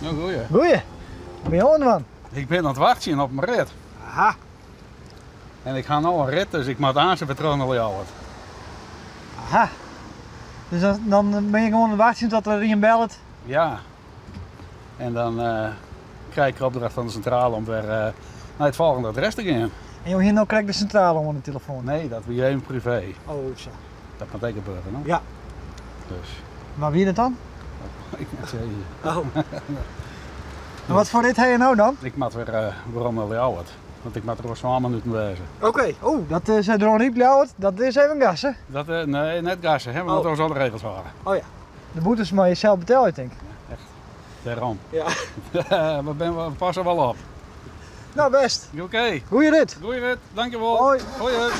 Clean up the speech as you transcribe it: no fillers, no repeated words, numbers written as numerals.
No, goeie. Goeie. Wat binne jo oan it dwaan? Ik bin oan it wachtsjen op in rit. Aha. En ik ha no in rit, dus ik moat aanst wer troch nei Ljouwert. Aha. Dus dan, dan bin je gewoan oan it wachtsjen tot der ien bellet? Ja. En dan eh, krij ik opdracht fan de sintrale om wer eh, nei it folgjende adres te gean. En jo hiene no krekt de sintrale oan de telefoan? Nee, dat wie even privee. Oh, sa. Dat moat ek gebeure, no? Ja. Dus. Wa wie dat dan? Ik net sizze. Oh. En wat foar rit ha je no dan? Ik moat wer eh, werom nei Ljouwert. Want ik moat der oer sân minuten wêze. Oké. Oh, dat is uh, Dronryp Ljouwert. Dat is even gasse. Dat, eh, nee, net gasse, hè? We Oh. moeten ons al de regels hâlde. Oh ja. De boetes moatte je sels betelje, tink ik. Echt. Dêrom. Ja. we, ben, we passe wol op. No, bêst. Oké. Goeie rit. Goeie rit, dankjewol. Hoi. Hoi. hoi.